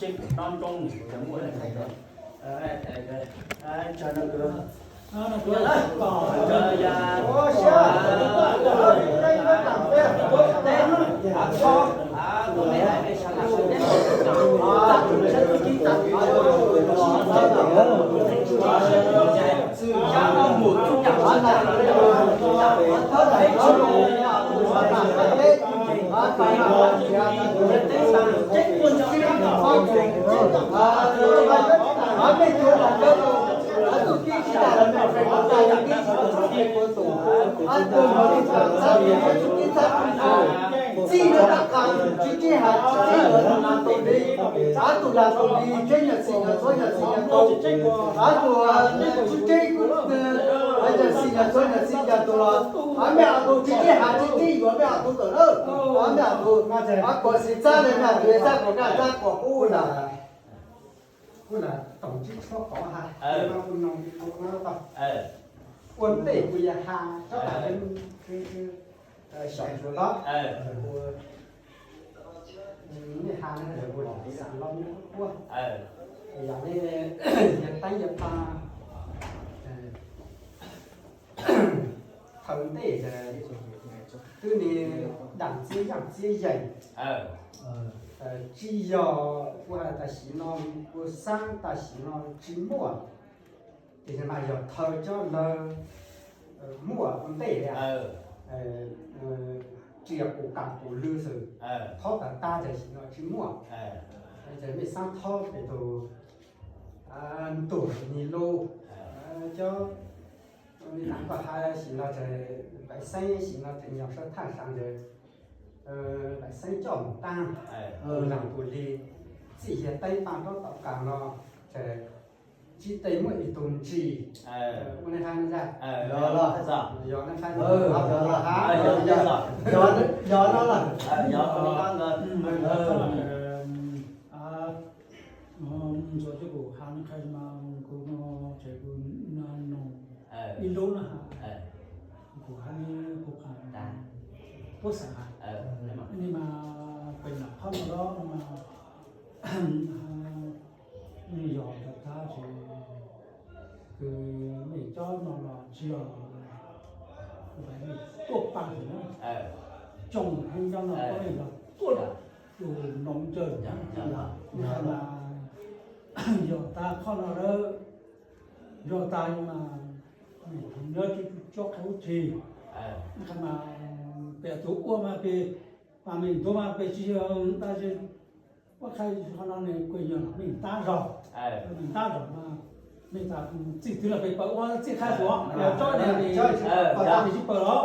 Seb no nroo ces muaj Txij no tab qas tsis txij has tsis txij yuav tus nas tus li, ob tug nas tus li, tseeb nyuag xim nyuag txhuab nyuag xim nyuag tus, ob tug tsis tseeb kuj nyuag xim nyuag txhuab nyuag xim nyuag tus los, ob mej ob tug tsis txij has tsis txij yuav mej ob tug tawm lawm, ob mej ob tug, ob kuam xim txab le nag txab kuam kaj txab kuam kub na. Kuv lam toom tsib tshuab qhov ha, ua ntej kuv yog ha, xyom tsuav los, nej ha no kuv lam xav los kuv, yog nej yog teeb yog pa, thaum ntej twb ne, dam txiab yaaj txiab yees, tsis yog kuv has tam sim no, kuv xaab tam sim no tsis muaj, tiam sis mas yog thaum cov lawv muaj ua ntej, tsis yog kuv kam kuv lwm xwb, thob tag tag tam sim no tsis muaj, ces mej xaab thob pem tus ntuj ni lub, cov li nas koj has sim no ces Paiv Xeeb sim no ces nyog sab thaj sa ntawd, Paiv Xeeb coj mus taab, tus nas tus li, txij yog teeb paab rov tom kas no ces tsis tes muaj ib tug ntsis, ua nej has no, yog nej has no, yog no lawm. Ntxuav coj kuv has no qha mas kuv no ces kuv no ib lub no has, kuv has kuv qha puab xav has, nej mas pem nam qhob no los no mas nej yog tag tag ces kws mej cob no los tsis yog kuv pais mej tuaj paj ntawm na, tsoom hmoob nyob no koj mej los tuaj tus noov cawm na, yog tas qhov no lawm, yog tas mas mej thaum nyob tsuj tsuj cob qhov ub tshis, qha mas pem tus ua mas pem, mas mej ntuav mas pem tsis yog tas, ua qha qhov no ne kuj yog mej tab zog, mej tab zog mas mej tas txij twg los pem paws ua txij qha suav yog cob ne, pem tsis paws los,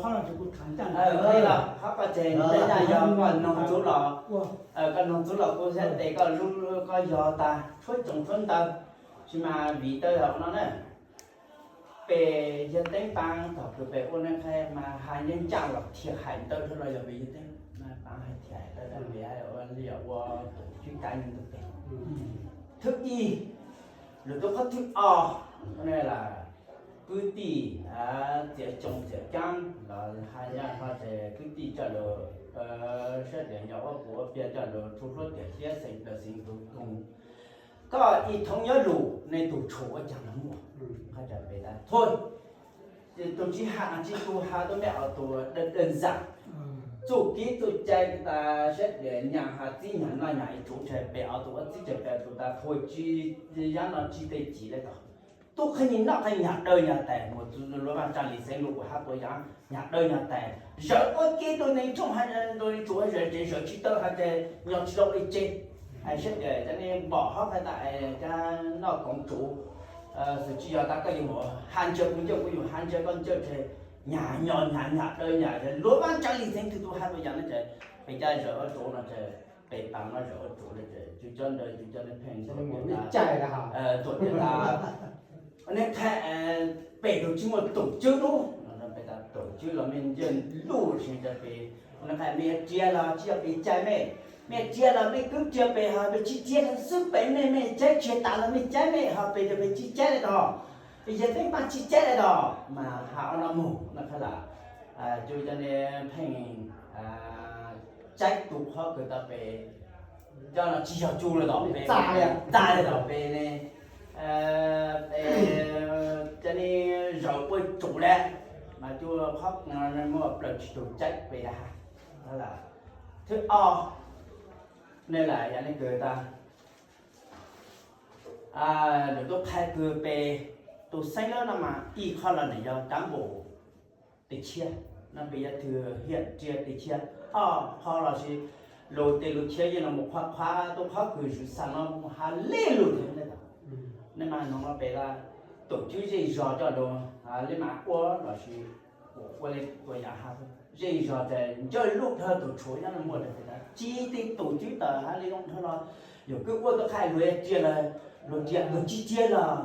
qhov no ces kuv tham ncaj, koj noog txuv los kuv xav tes koj lub koj yog tas tshuab tsoom tshuab ntawv, tsis mas vim tau yog no na. Pem yawg Teeb Paab thaum kws pem ua neej qha mas has nyob ncaj los thiaj hais ntawv dhau los yog pem yawg Teeb Paab hais thiaj hais ntawv pem ua li yog ua tus tswv kav ntug pem. Thwj ib, lug rua qhov thwj ob, kwv tij txiav tsoom txiav caab los has nyob qhov ces kwv tij coj lug sab tias nyob ua puv ua pias coj lug rhu hlub tiam hiab xeem plaws xeem tug tug. Koj ib thoob nyob lug nej tug tshuaj ua caag los muaj, qhov tseem pem tas thuj, tus tsis has no tsis tug has tau mej ob tug dawb dawb ntxaam. Txuj kev txuj cai tas sab tias nyag has txib nyag noj nyag ib tsuv tseg pem ob tug ua txib tseg pem tug tas thuj tsis, yam no tsis tej cim le tog. Tub qheb nyag noj qheb nyag dawb nyag tais mus luag vaj tsaa lis xeev lug kuj has tua yam nyag dawb nyag tais. Zawv ua ke tug neeg tshooj has tua ib tsuv zawv tsev zawv tsis tau has tas nyob tsis tau ua ib tsev. Hais sab tias cov nej npom hov qhov tas cov noj koov tsuv, xwm tsis yog tas koj yuav mus has ntsia kuv ncauj kuv yuav has ntsia koj ncauj tseg, nyag nyob nyag nyag dawb nyag luag vaj tsaa lis xeev twg tub has tua yam no ces pem cov zawv ua tsuv no ces pem paab no zawv ua tsuv no ces tug cov ntawd tug cov nej pheej tuam tias tas, tuam tias tas nej qha pem tug tsis muaj tus tswb lub, pem tas tus tswb los mej ncaaj luj si tas pem, nej qha mej yuav riam los tsis yog pem cai mej, mej riam los mej twb riam pem hos pem tsis riam xwb pem mej, mej caib tsis tas los mej caib mej hos pem tas pem tsis caib le tog, yawg Teeb Paab tsis caib le tog mas has ua no mus no qha las, tug cov nej pheej Qhov kws tau pes, cov no tsis yog tsuj lawm tom pes, txaj li tom pes ne, pes cov ne zaum ua tsum le, mas cua qhov muaj plaws tsis tug caib pes da ha. Thwb ob, ne lam yog ne kws tau lwm tub qhai kws pes tus xeeb lawm no mas ib qho los nws yog cab npaum tes chiab, no pes yog twg hiam ria tes chiab. Ob qho los sis lus tes lus chiab yeej los mus qhuav qhuav tus qhov kws zwm xas no mus has lej lug thiab ne. Ne mas no pes tau tus cwb zej zog coj lug le mas ua los sis ua le tua yam has zej zog tas ncaws lub dhawv tus tshuav nyob no muaj tas tsis tej tus cwb tawm has le zoo dhawv los yog kws ua tuaj qhaij luag ria los luag ria luag tsis cia los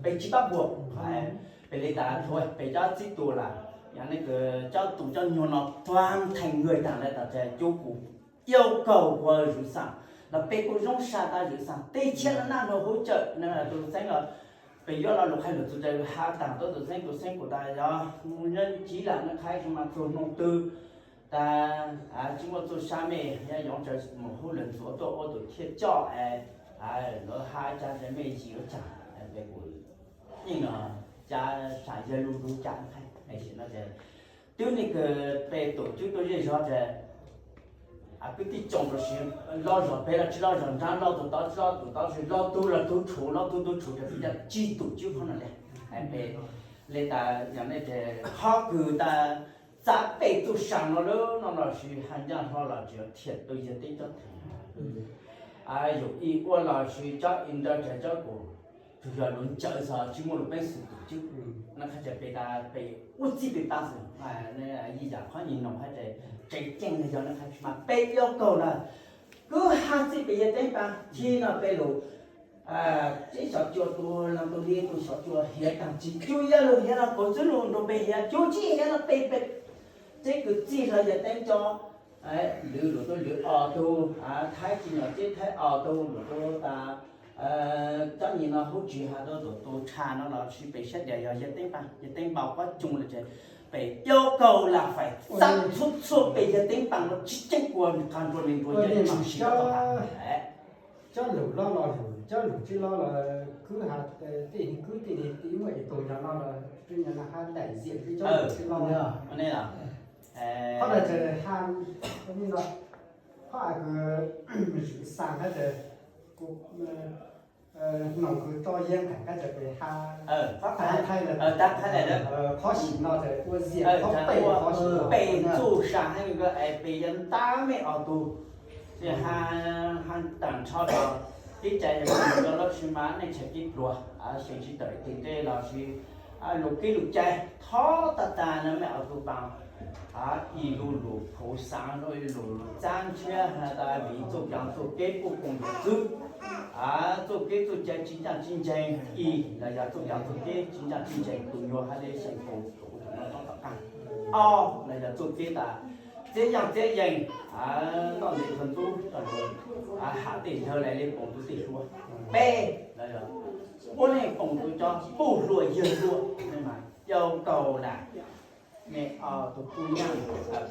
pes tsis pab puas. Pes li tas thuav pes cov txib tus lam yog ne kws cov tus coj nyuag no tuag theej nwg taag le tas tas cub kuv yuav kaug ua zwm xas los pes kuj zoo sab tas zwm xas tes chiab no naj nrog hub cawm no tus xeeb los pes yuav los lug qhaij lug txug tas has taag tuab tus xeeb tus xeeb kuv tas yog nyob tsiv lam nws qhaib tsis mas txug nub twg tas tsis muaj txuj sab mej yog yoov tsaws mus hub lawm ntxuav tuaj ua tus thiaj coj es lawv has cas tas mej yim ua cas pes kuv yeej no cas sam yawg lug lug cas qhaib no tas twb ne kws pes tus cwb tuaj zej zog tas kwv tij tsoom los sis loj zog peb los tsis loj zog nrab loj tus tod tsis loj tus tod sis loj tug los tug tshuv loj tug tug tshuv tas pes cov txib tus cwb qhov no le. Pes le tas yog ne tas qhov kws tas txav pes txuj sa no lawm no los sis has ncaj hlo los tsis yog thiam tus yawg teeb coj theem yug ib ua los sis cov ib nrawd tas cov kuv tsuas yog lug ncaws xwb tsis muaj lug peev xwm tus cwb. No qhov tas pes tas pes ua txij pes tas xwb, yij yam qhov nyuag no hab tas tseem ceeb yog no qhov tsis mas peb yuav kaug lawm. Kub hab txij pes yawg teeb pas thib no peb lug teb xyov cua tus leej tus li tus xyov cua hiav taag tsis cub yawg lug hiav no kuv txwb lug nrug pes hiav cub tsis hiav no pes pes teb kws txij hlo yawg teeb cov lwm lug tub lwm ob tug, thaib tsis nyom teb thaib ob tug lug tub tas cov nyuag no hub tsis has rua tus tus tshaj no los sis pes sab dias yog yawg teeb pas yawg teeb npau pob coog le tas pes yuav kaug lam fais txab txhua txhua pes yawg teeb pas no tsis ceeb kua qas nrua neeg nrua yaig tshwm sim tau tas. Cov lug loj los lug, cov lug tsis loj los kub has tej kwv tej tij muaj ib tug yog no los twb nyuag no hab daim ziam twb cov lug tsis loj. Qhov no tas has, qhov kws zwm xas hab tas kuv noog kws tso yeeb tas kab tas pes has tab qhaib lawm, qhov sim no tas ua ziam qhov pes qhov sim pes txuj sa hab es pes yuav ntab mej ob tug. Ces has taag nrho los kev cai yog lub tsis mas neej tshaj kev pluag, xyeem tsis tawm ib tug ntej los sis lug kev lug cai thov tag tag no mej ob tug paas ib lub lug phuv xaav lub lug lug txab ntshiab has tas vim txuj kaas txuj kev puj koom yawm txwv, txuj kev txuj cai tsis ncaaj tsis nceeg, ib los yog txuj kaas txuj kev tsis ncaaj tsis nceeg tus nyuag has le xyeem pum tus no toob tom qaab, ob los yog txuj kev tas txiab yaaj txiab yeeg, noj ntxiv tug ntxub, has tej ntawd lawm le poom tug tej hluas, peb los yog ua neej poom tug cov puj hluas yawg hluas, mas yuav kaug lam mej ob tug puj nyaaj,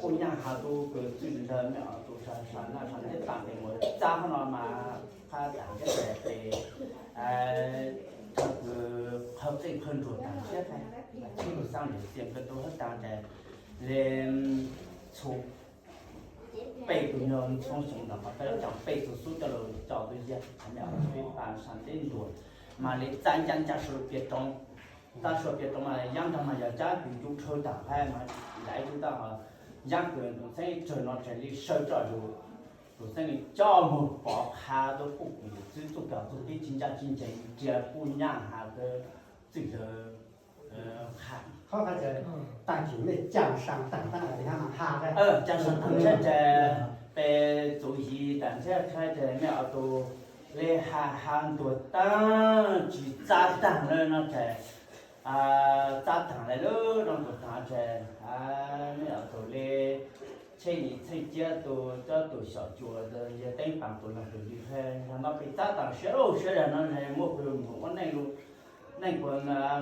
puj nyaaj has tug kws txwj ntawd mej ob tug sa sa naj sa nteb taag tes mus txab qhov no mas qhab taag ntsib tes thaum kws qhawv qeej qhawv nruas taag ntsib qhab, txhib lug xaab lug txias kawg tau hab taag tes le txhua peb tug nyuag ntxhoo xyoo ntawm qhov peb lub caag peb tug xub coj lug coj tug yag, mej ob tug peb paas sa nteb nruas mas le txab ncaaj ncaaj suav lug pias roov, txab suav pias roov mas yaab nrag mas yog cab kws ncu rhawv taag qhab mas daim tug tau yaab kws tus xeeb tsawg no tsawg le sawv tso lug, tus xeeb le coj moog pov qha tuab puj kws yawm txwv txuj kaas txuj kev tsis ncaaj tsis nceeg ria puj nyaaj has txwj ntawd qha. Qhov qha tas taag kis mej caag saam taag tas has, caag saam taag tas peb txuv yig tas ntsib qhab tas mej ob tug le has has ntuas taag tsis txab taag le no tas txab taag le lub no ntuas taag tas mej ob tug le txheej yim txheej ciab tug cov tug xyom cua yawg teeb paas tug leej tug li qha no peb txab taag siab lug siab zag no muaj kws moog ua neej lug neej kua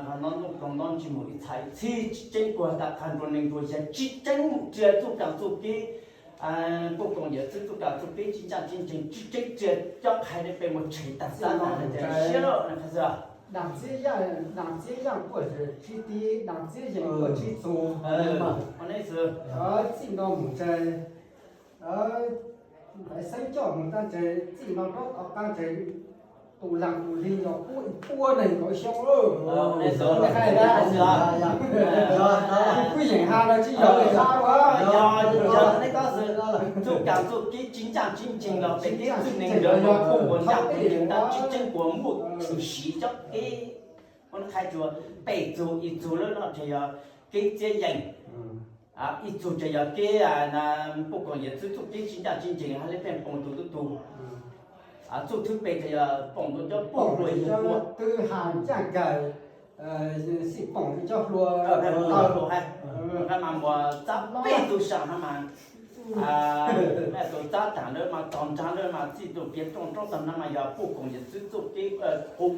qha no ntuj koog nto ntsis moog ib txha ib txhib tsis tseeb kua tas qha nrua neeg nrua yaig tsis tseeb mus ria txuj kaas txuj kev Puj koom yawm txwv txuj kam txuj kev tsis ncaj tsis ncees tsis tseeb tsis cob qhais li peb mus tshem tag xab tas siab loj no qhov xwb. Dam txiab yaj, dam txiab yaj puaj tsib tib, dam txiab yees puaj tsib txug. Txij no mus tsev, ntaiv xeeb coj mus tag tsev, txij no rov qab tsev, tus lag tus lig yog puab ib puab nees nkaum xyoo lawm. Kuv yeem has los tsis yog li hab. Txuj kam txuj kev tsis ncaj tsis ncees los peb kev txwj neeg ntawd yog puj nkuas ncaj puj ncees tag tsis tseeb puas muaj tshwm sim cob kev. Ua qhais tsuas peb txug ib txug lawm no tseem yog kev txiab yees, ib txug tseem yog kev puj koom yawm txwv txuj kev tsis ncaj tsis ncees hab li peb poom tug tub tug. Txuj thwb peb tseem yog poom tug cov puj hluas yug ua twb has ncaj kawg, xij poom cov hluas taw hluas hab, mas muas txab peb tug sam hab mas tus txab taag ntawd mas tog nraag ntawd mas txij tus piav rooj roob tog no mas yog puj koom yawm txwv txuj kev qub,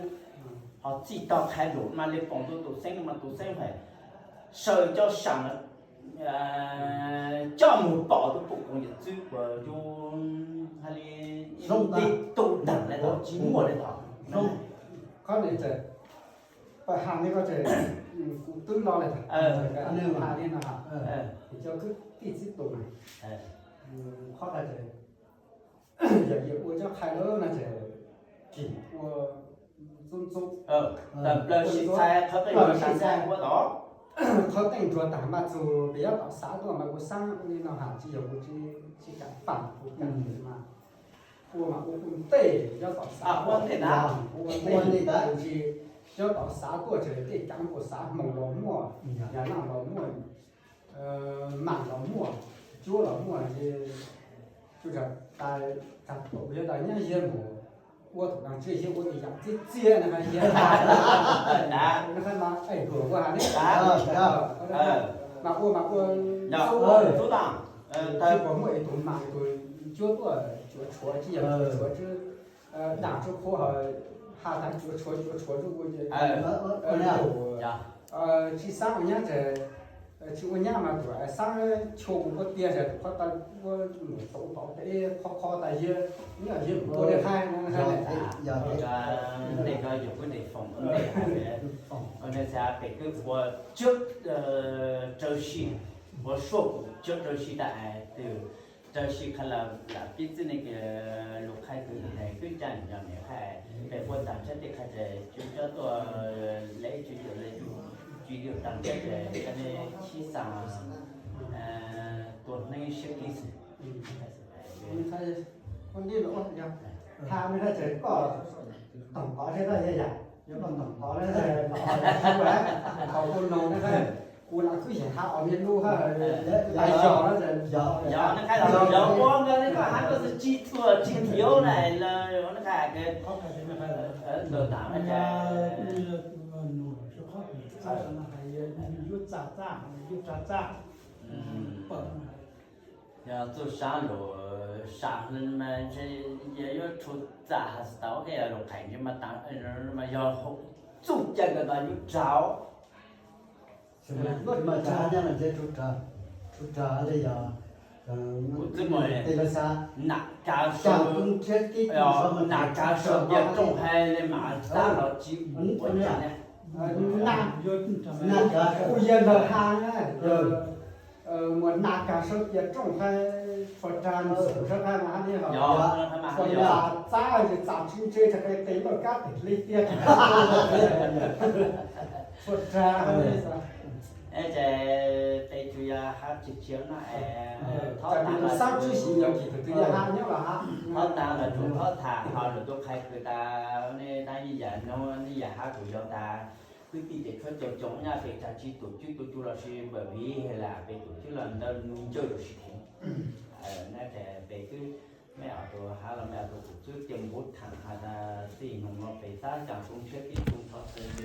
ho txij tog qhais lug mas li poom tug tus xeeb mas tus xeeb hais saw cov sam coj mus pom tus puj koom yawm txwv uas yug hab li tib tug taag le tog tsis muaj le tog. Qhov no tseem, pab has li ko tseem, kuv twb lo le tag, has li no has, cov kwv tij txib tus mas qhov no tseem, yog yus ua cov qhai lawm no tseem kim ua ntxub ntxub, tawm plaws sib txhais qhov qeej sib txhais ua tod. Qhov qeej ntsuag taag mas txug peb yuav tom xav tuaj mas kuv xaav ua li no has tsis yog kuv tsis kam pam kuv kam mas ua mas ua kuv ntej yuav tom xav ua ntej ntag, ua ntej ntag, tsis yuav tom xav tuaj tseem tej caav kuv xav hmoov los muaj, yam laaj los muaj, maam los muaj, cuab los muaj, tsuas tas tag thaum yog tas nyob yag mus ua thaum nas tsi yag ua ib yam txiab txiab na yag, na mas ev hluas ua has ne, mas ua mas ua, tsis puas muaj ib tug maam ib tug cuab tuaj cuav tshuav tsis yog cuav tshuav tsi, daam tshuav qhuav, has tas cuav tshuav cuav tshuav tsi ua ces tsis xaav ua nyab ces tsis ua nyab mas tus xaav chua kuv ua tiag ces qhov tas ua mus tau tod peb qhov qhov tas yag, nyob yag mus ua li qhaib no. Tej ko yog kuv tes foom ua ntej, peb kwv ua tswb raws si, ua suaj kuv tswb raws si tas twg raws si qha lam pib txwb ne lug qhaib kwv tes kwb caj nws yog niam qhaib peb puab tas tshab tej qhaib ces tswb cov tuaj le tswb yuav le tswb yuav tas tshab ces cov ne chib xaas tua neeb siab kib xwb. Ua ntej los, ha, nws hais tias koj toom qhov seb koj yog yam, yog koj toom qhov, thaum kuv noog na, kuv lam kwj yeem has os me lub, yog no, yog ua nkawd koj has koj tsis tshua tsis ntiav na, yog txuj sab lug, sab mas ntshe yog yuav tshuav txaj has tau, yog lug qhais ntshe mas tas, mas yog txuj cai kawg mas yuav raug. Kuv twb mus, nam kav, nam kav sau tias rooj hais li mas tab los tsis ua cas ne. Kuv yog lawv has na, muas nam kav sau tias rooj hais, txhua rag ntxim sab qab mas li hos, txhua yam txab ces txav tsis ntse, tsis qe qe loj kab tes li tiag, txhua rag li. Ces peb tsuas yog hab tsis tsis no es, xab tshwb sim yog kis tug twg yog hab nyob los hab, thov tas los tsuas thov tham ho lwm tus qhais kwv tas ne, tab yeej yam no ne yam hab kuv yog tas kwv tij ces tshuav coob coob nyaj peb tsag tsis tus cwb tus cus los sis npawm viv lam peb tus cwb los ntawd nws ncawg tus sis thiv. Na ces peb twb mej os tus hab los mej os tus kuv twb cia npuv tham has tas txij noog no peb xab cas tub ntshiab tib tug thov xwb.